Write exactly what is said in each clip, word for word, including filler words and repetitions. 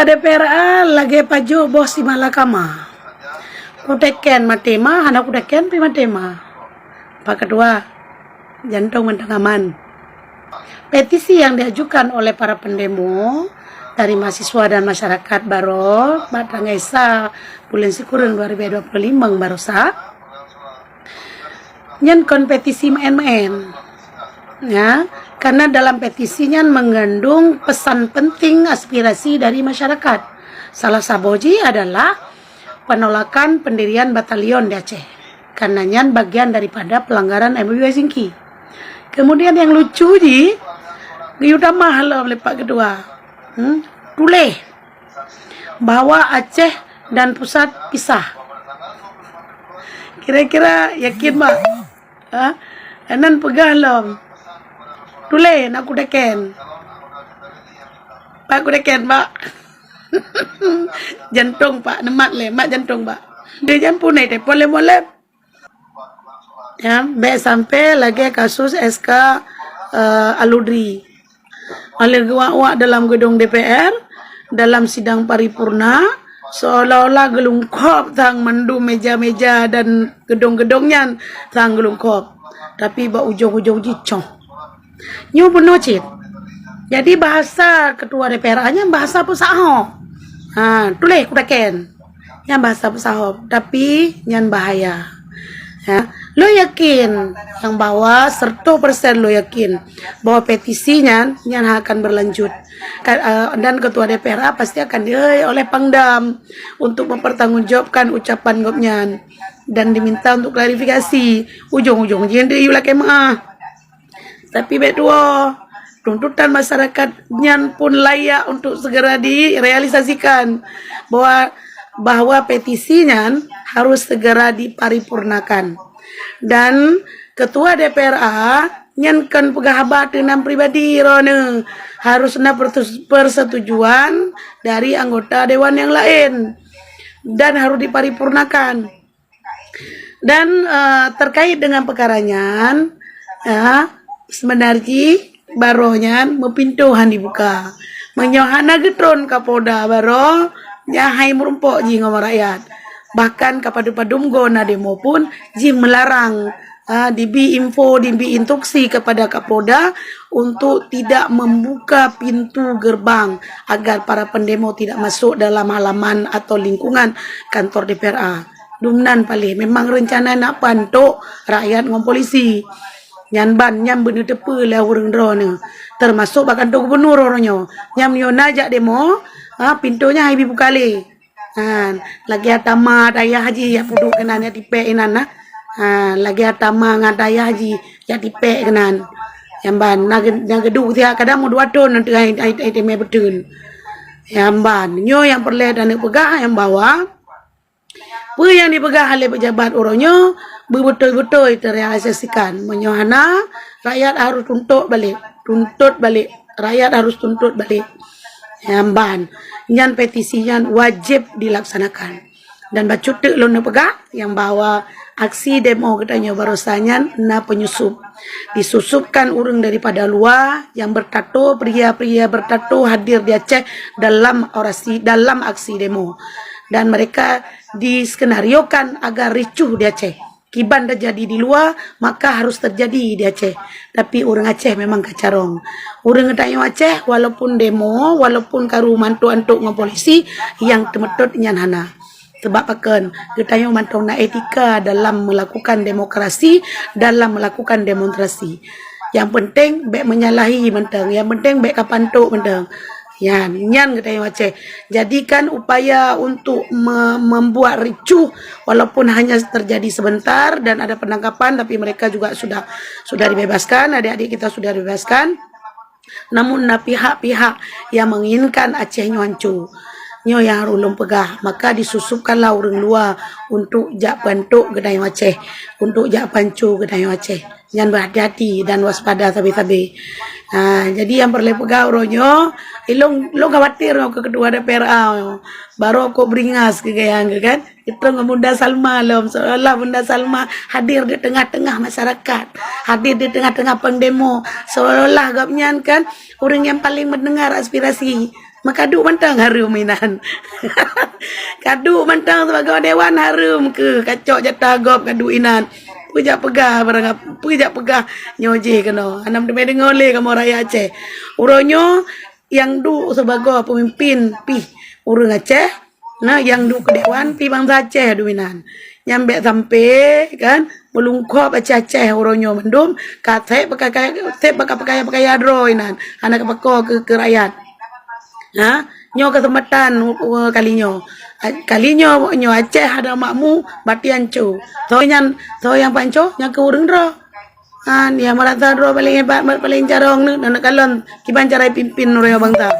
DPRA lagèe pajoh boh si malakama. Kuteken maté ma, hana kuteken pih maté ma. Pak Ketua, jantong mantong aman. Petisi yang diajukan oleh para pendemo dari mahasiswa dan masyarakat baroe bak tanggai sa buleuen sikureueng dua ribu dua puluh lima baroesa, nyan kon petisi meu'en-meu'en. Ya, karena dalam petisi nyan mengandung pesan penting aspirasi dari masyarakat. Salah saboh jih adalah penolakan pendirian batalion di Aceh. Karena nyan bagian daripada pelanggaran M O U Helsinki. Kemudian yang lucu jih, geuyue tamah lom lé Pak Ketua. Hmm? Tuléh bahwa Aceh dan pusat pisah. Kira-kira yakin, Mak? Ha? Nan peugah lom. Tuléh, nak kuteken. Pak kuteken, Mak. Jantong, Pak, neumat lé, Mak, jantong, Pak. Dia jangan punai telepon lé molem. Ya, bèk sampai lagèe kasus S K, eh, Aludri. Oleh geuwak-wak dalam gedong D P R, dalam sidang paripurna, seolah-olah geulungkop sang mandum meja-meja dan gedong-gedong nyan sang geulungkop. Tapi bak ujong-ujong jih coh. Nyoe bunoe cit. Jadi bahasa ketua D P R A nyan bahasa pusat ho. Ha, tuléh kuteken. Nyan bahasa pusat ho, tapi nyan bahaya. Ya, lôn yakin nyang bahwa seratus persen lôn yakin bahwa petisi nyan, nyan akan berlanjut. Ka-, eh, dan ketua D P R A pasti akan dieu oleh Pangdam untuk mempertanggungjawabkan ucapan gobnyan dan diminta untuk klarifikasi. Ujong-ujong jih dieu lakèe meu'ah. Tapi bèk tuwoe, tuntutan masyarakat nyan pun layak untuk segera direalisasikan bahwa, bahwa petisi nyan harus segera diparipurnakan. Dan ketua D P R A nyan kon peugah haba teunan pribadi droeneuh, harus na pertus-, persetujuan dari anggota dewan yang lain dan harus diparipurnakan. Dan, eh, terkait dengan peukara nyan, ya, seubeuna jih baroe nyan meupintoe han dibuka. Meunyoe hana geutron Kapolda baroe, nyan hai meurumpok jih ngon rakyat. Bahkan ka padum-padum goe na demo pun jih meularang, ah, dibi info, dibi instruksi kepada Kapolda untuk tidak membuka pintu gerbang agar para pendemo tidak masuk dalam halaman atau lingkungan kantor D P R A. Dumnan paléh memang reuncana nak pantok rakyat ngon polisi. Nyan ban, nyan beuneuteupeu lé ureuëng droeneuh, teumasok bak kantô gubunur uroe nyoe. Nyan meunyoe na jak demo, ha, pintoe nyan hai bi buka lé. Ha, lagèe atama dayah jih jak puduk keunan, jak tipék inan na. Ha, lagèe atama ngon dayah jih jak tipék keunan. Nyan ban, na ge-, na geuduek siat kadang meudua thon nyan teuh hai, hai, hai teumé beuteun. Nyan ban, nyoe nyang peureulèe taneuk peugah nyang bahwa peue nyang dipeugah lé pejabat uroe nyoe beubeutôi-beutôi teurealisasikan. Meunyoe hana, rakyat harus tuntot balek, tuntot balek. Rakyat harus tuntot balek. Nyan ban, nyan petisi nyan wajéb dilaksanakan. Dan bacut teuk lôn neupeugah nyang bahwa aksi demo geutanyoe baroesa nyan na penyusup. Disusupkan ureuëng daripada luwa nyang beutato, pria-pria beutato hadir di Aceh dalam orasi, dalam aksi demo. Dan mereka diskenariokan agar ricuh di Aceh. Kiban teujadi di luwa, maka harus teujadi di Aceh. Tapi ureuëng Aceh memang ka carông. Ureuëng geutanyoe Aceh, walaupun demo, walaupun karu mantok-antok ngon polisi, nyang teumeutot nyan hana. Sebab pakon, geutanyoe mantong na etika dalam melakukan demokrasi, dalam melakukan demonstrasi. Nyang penting bèk menyalahi mantong, nyang penting bèk kapantok mantong. Nyan, nyan geutanyoe Aceh. Jadikan upaya untuk me-, membuat ricuh walaupun hanya terjadi sebentar dan ada penangkapan, tapi mereka juga sudah, sudah dibebaskan, adik-adik kita sudah dibebaskan. Namun na pihak-pihak yang menginginkan Aceh nyoe hanco. Nyoe nyang harôh lôn peugah, maka disusupkanlah ureuëng luwa untuk jak pantok geutanyoe Aceh, untuk jak panco geutanyoe Aceh. Nyan beuhati-hati dan waspada sabe-sabe. Ha, jadi nyang peureulée peugah uroe nyoe, ilong, lôn khawatir ngon keu ketua D P R A nyoe. Baroe kok bringas keu gaya nyoe kan. Itong ngon Bunda Salma lom, seolah-olah Bunda Salma hadir di tengah-tengah masyarakat, hadir di tengah-tengah pendemo, seolah-olah gobnyan kan ureuëng nyang paling mendengar aspirasi. Maka duek mantong hareuem inan. Ka duek mantong sibagoe dewan hareuem keuh, kacok jatah gob ka duek inan. Peue jak peugah barang ap-, peue jak peugah nyoe jih keunoe. Hana meuteumé deungoe lé kamoe rakyat Aceh. Uroe nyoe nyang duek sibagoe peumimpin pih ureuëng Aceh, na nyang duek keu dewan pih bansa Aceh duek inan. Nyan bék sampai kan meulungkop Aceh-Aceh uroe nyoe mandum ka seb pakaya-pakaya, seb pakaya-pakaya droe inan. Hana ka pakoe keu, keu rakyat. Ha, nyoe keuseumpatan, uh, kali nyoe. A-, kali nyoe, nyoe Aceh ada makmu, bati anco. Soe nyan, soe nyang panco, nyang keu ureuëng droe. Han, ya merasa droe paling hebat, paling carong ni, dan kalon kiban cara pimpin ureuëng bansa.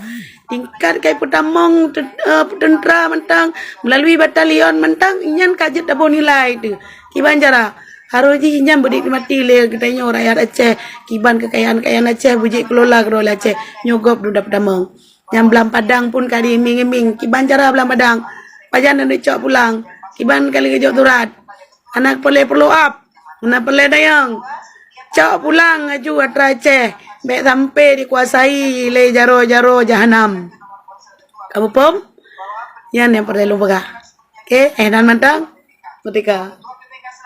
Tingkat kai peutamong te-, eh, tentera mantong, melalui batalion mantong, nyan ka jeuet tabôh nilai tu. Kiban cara, harôh jih nyan beunikmati lé geutanyoe rakyat Aceh, kiban kekayaan-kekayaan Aceh beujeuet kelola keudroe lé Aceh, nyoe gob duda peutamong. Nyang blang padang pun ka diiming-iming. Kiban cara blang padang? Pajan neucok pulang? Kiban ka lheueh geujok surat? Hana peureulée peuloap, hana peureulée dayong. Cok pulang laju atra Aceh, bék sampai dikuasai lé jaroe-jaroe jahanam. Ka muphom? Nyan nyang peureulée lôn peugah. Oke, eh, dan mantong. Merdeka.